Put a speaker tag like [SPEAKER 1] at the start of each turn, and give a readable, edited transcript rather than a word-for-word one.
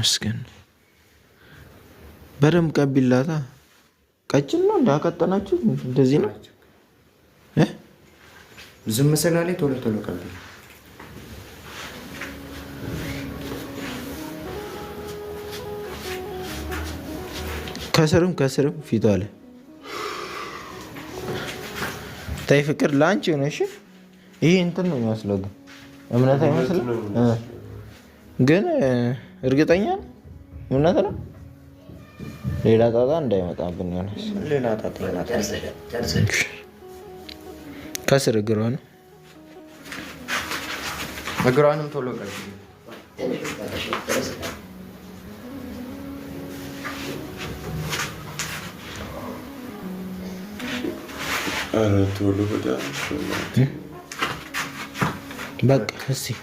[SPEAKER 1] ተመስገን። በደንብ ቀቢላታ። ቀጭን ነው እንዳቀጠናችሁ እንደዚህ ነው።
[SPEAKER 2] ዝም ስላለ ቶሎ ቶሎ ቀቢ።
[SPEAKER 1] ከስርም ከስርም ፊቷ ላይ ታይ ፍቅር ለአንቺ ሆነ። እሺ ይሄ እንትን ነው የሚመስለው፣ ግን እምነት አይመስልም። ግን እርግጠኛ እምነት ነው። ሌላ ጣጣ እንዳይመጣብን ዮናስ።
[SPEAKER 2] ሌላ ጣጣ ይመጣል።
[SPEAKER 1] ከስር እግሯ ነው።
[SPEAKER 2] እግሯንም ቶሎ ቀቢ።
[SPEAKER 1] በቃ እስኪ